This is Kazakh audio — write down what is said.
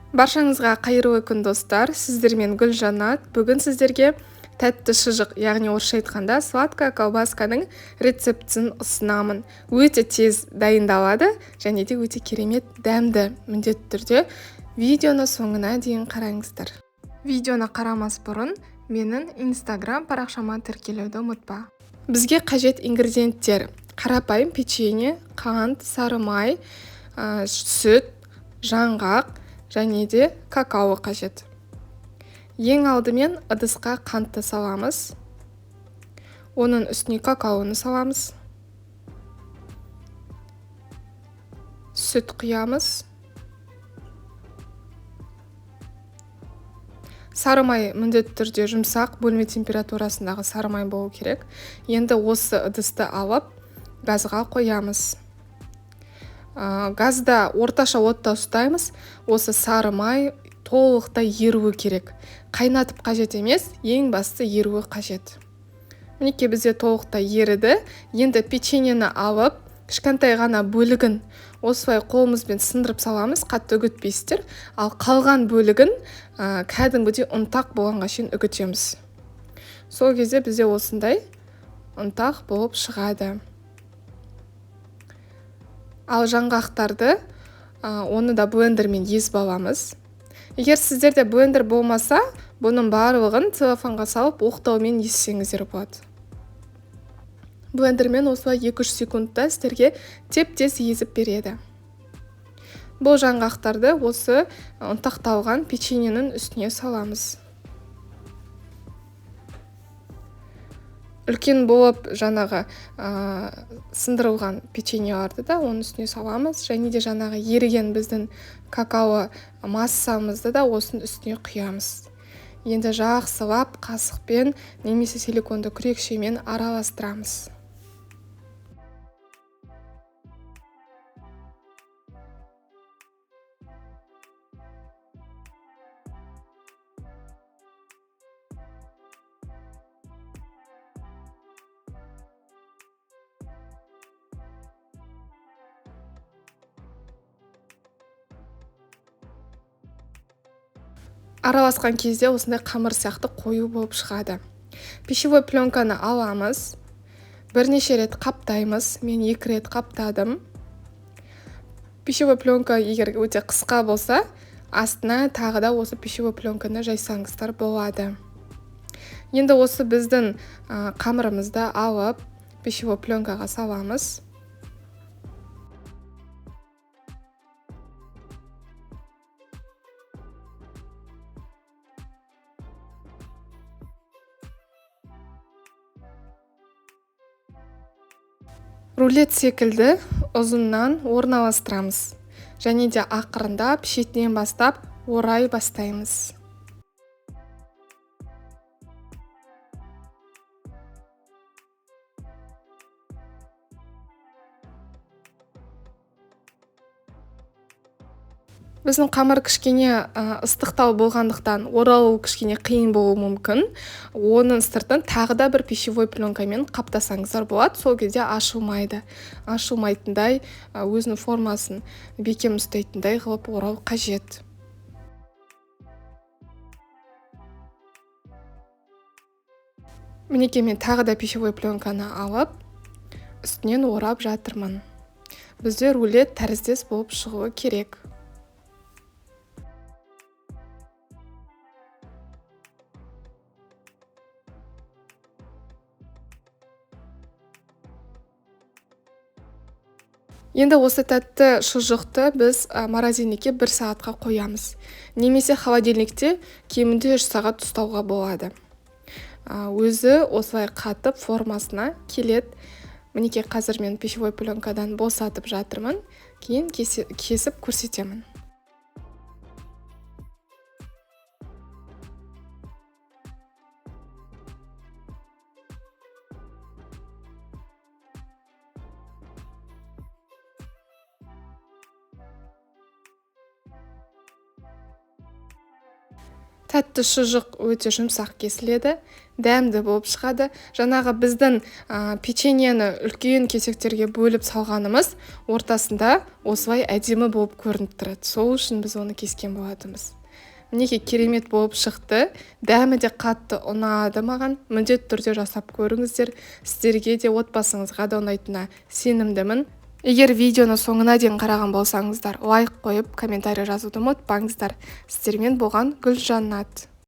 Баршаңызға қайырлы күн, достар! Сіздермен Гүлжанат. Бүгін сіздерге тәтті шұжық, яғни орысша айтқанда сладкая колбасканың рецептісін ұсынамын. Өте тез дайындалады және де өте керемет дәмді. Міндетті түрде видеоны соңына дейін қараңыздар. Видеоны қарамас бұрын менің Инстаграм парақшама тіркелуді ұмытпа. Бізге қажет ингредиенттер: қарапайым печенье, қант, сары май, сүт, жаңғақ және де какао қажет. Ең алдымен ыдысқа қантты саламыз. Оның үстіне какаоны саламыз. Сүт құямыз. Сары май міндетті түрде жұмсақ, бөлме температурасындағы сары май болу керек. Енді осы ыдысты алып, газға қоямыз. Газда орташа отта ұстаймыз. Осы сары май толықтай еруі керек. Қайнатып қажет емес, ең басты еруі қажет. Мінекей, бізде толықтай еріді. Енді печеньені алып, кішкентай ғана бөлігін осылай қолымызбен сындырып саламыз, қатты үгітпейсіздер. Ал қалған бөлігін, кәдімгідей ұнтақ болғанға шейін үгітеміз. Сол кезде бізде осындай ұнтақ болып шығады. Ал жаңғақтарды, оны да блендермен езіп аламыз. Егер сіздерде блендер болмаса, бұның барлығын целлофанға салып оқтаумен езсеңіздер болады. Блендермен осылай екі-үш секундта сіздерге теп-тез езіп береді. Бұл жаңғақтарды осы ұнтақталған печеньенің үстіне саламыз. Үлкен болып жаңағы, сындырылған печеньеларды да оның үстіне саламыз. Және де жаңағы еріген біздің какао массамызды да осының үстіне құямыз. Енді жақсылап қасықпен немесе силиконды күрекшемен араластырамыз. Араласқан кезде осындай қамыр сияқты қою болып шығады. Пищевой пленканы аламыз, бірнеше рет қаптаймыз. Мен 2 рет қаптадым. Пищевой пленка егер өте қысқа болса, астына тағы да осы пищевой пленканы жайсаңыздар болады. Енді осы біздің, қамырымызды алып, пищевой пленкаға саламыз. Рулет секілді ұзыннан орналастырамыз. Және де ақырындап шетінен бастап орай бастаймыз. Біздің қамыр кішкене, ыстықтау болғандықтан оралу кішкене қиын болуы мүмкін. Оның сыртын тағы да бір пищевой пленкамен қаптасаңыздар болады. Сол кезде ашылмайды. Ашылмайтындай, өзінің формасын бекем ұстайтындай қылып орау қажет. Мінекей, мен тағы да пищевой пленканы алып, үстінен орап жатырмын. Бізде рулет тәріздес болып шығуы керек. Енді осы тәтті шұжықты біз, морозильникке 1 сағатқа қоямыз. Немесе холодильникте кемінде 3 сағат ұстауға болады. Өзі осылай қатып формасына келеді. Мінекей, қазір мен пищевой пленкадан босатып жатырмын. Кейін кесіп көрсетемін. Тәтті шұжық өте жұмсақ кесіледі, дәмді болып шығады. Жаңағы біздің печеньені үлкен кесектерге бөліп салғанымыз ортасында осылай әдемі болып көрініп тұрады. Сол үшін біз оны кескен болатынбыз. Мінекей, керемет болып шықты. Дәмі де қатты ұнады маған. Міндетті түрде жасап көріңіздер. Сіздерге де, отбасыңызға да ұнайтынына сенімдімін. Егер видеоны соңына дейін қараған болсаңыздар, лайк қойып, комментарий жазуды ұмытпаңыздар. Сіздермен болған Гүлжанат.